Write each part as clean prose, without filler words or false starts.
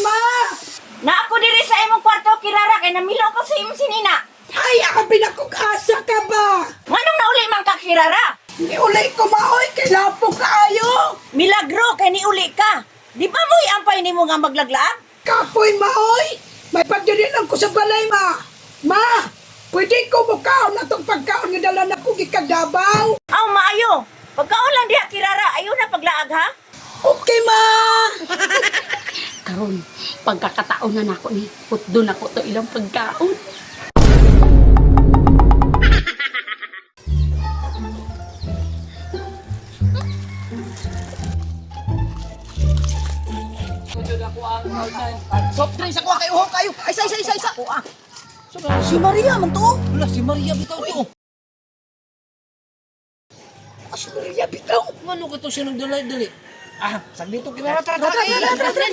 ma? Naa ko diri sa imong kwarto, Kirara, kay namilo ko sa imong sinina. Ay, ako pinakukasa ka ba? Nganong nauli man ka, Kirara? Niuli ko maoy, kay lapo kaayo. Milagro kay niuli ka. Di ba mo'y ampay nimo nga maglaglaag? Kapoy maoy, may pagdirinan ko sa balay, ma. Ma, pwede ko mukaon na tong pagkaon nga dala na ko gikan Davao. Aw, maayo. Pagkaon lang diha, Kirara, ayaw na paglaag, ha? Okay, ma. Karon, pagkakataon na nako ni, putdo na ko to ilang pagkaon. Soft drinks ako kay uhong kayo. Ay, isa, isa, isa, isa. Si Maria man to. Wala, si Maria bitaw to. Ah, si Maria bitaw. Ngano ka to siya nagdali-dali? Ah, saglit to Kirara, tara, tara, tara, tara, tara.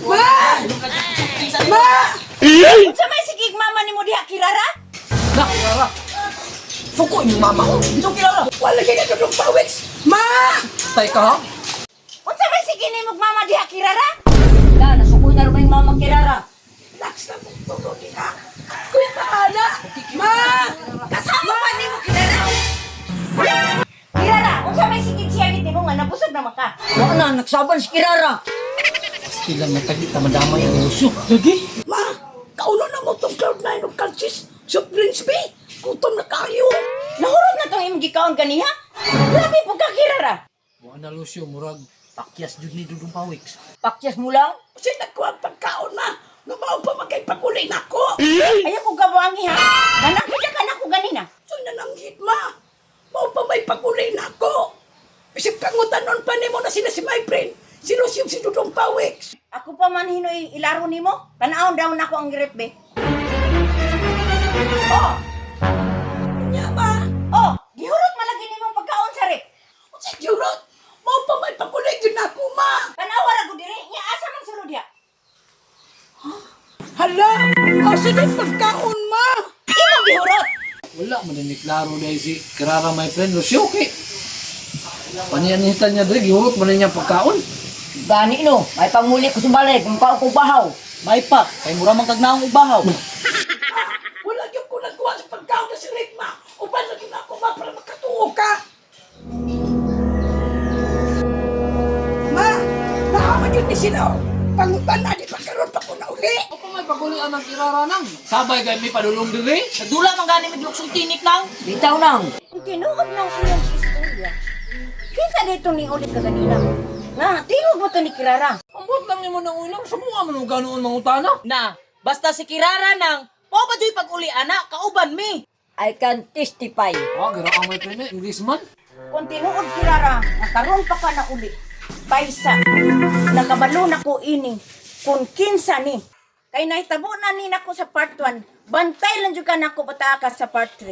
Ma! Ma! Unsa may sigig mama nimo diha, Kirara? Na, Kirara. Suko imong mama ko. Bitaw, Kirara. Wala kay natulong pawiks. Ma! Tay ka ha? Unsa may sige nimo mama diha, Kirara? La, nasukoy na rin yung mama Kirara. Relax na mong tulo nila. Ako'y bahala. Ma! Kasama pa nimo, Kirara. Kirara, unsa may sigig siya gid nimo nga nabusog na man ka? Wa na, nagsaban si Kirara. Sila may tagit na madamay ang negosyo. Lagi? Ma! Kauno na mo tong cloud nine of calcis. Soft drinks, be. Gutom na kayo. Nahurot na tong imong gikaon ganiha. Grabe po ka, Kirara. Wa na, Lucio, murag pakyas jud ni Dudong Pawiks. Pakyas mo lang. Kasi nagkuha ang pagkaon, ma. Nga mao pa man kay paguli nako. Ayaw ko gabuangi ha. Nanakita ka na ko ganina. So nananghit, ma. Mao pa may paguli nako. Isip kangutanon pa nimo na sila si my friend. Si Lucio si Dudong Pawiks. Ako pa man hinoy ilaro nimo. Tanawon daw nako ang grip be. Oh, Nya, ma. oh, gihurot malagi nimo ang pagkaon sa rep. Sa jurot. Mao pa may paguli gyud nako, ma. Tanawa ra gud diri. Nya asa man sulod diha? Hala, asa na yung pagkaon, ma? Imong gihurot. Wala man ni klaro dahil si Kirara, my friend Lucio, kay. Panianitan niya diri, gihurot man niya pagkaon. Gani no, may panguli ko sa balay kung kao ko bahaw. May pa, kay mura man kag naong ubahaw. Wala yung ko nagkuha sa pagkaon na si Rick, ma. Uban lagi na ako, ma, para makatuo ka. Ma, naaman yun ni sila, oh. Pangutan na, di pa karon pa ko na uli. Ako may pagulian ang Kirara nang. Sabay kay may padulong diri. Nagdula man gani mig luksong tinik nang. Bitaw nang. Ang tinuod ng iyong istorya. Kinsa dito ni ulit ka ganina? Nga, tingog mo to ni Kirara. Ambot lang nimo nang ulang, sumuha man og ganoon mangutana. Na, basta si Kirara nang, mao pa juy pag-uli ana, kauban mi. I can testify. Ah, gara ang my friend eh, English man. Kung tinuod Kirara, nga karon pa ka na uli. Paysa, nakabalo na ko ini. Kung kinsa ni. Kay nahitabo na ni nako sa part 1, bantay lang jud ka nako bata ka sa part 3.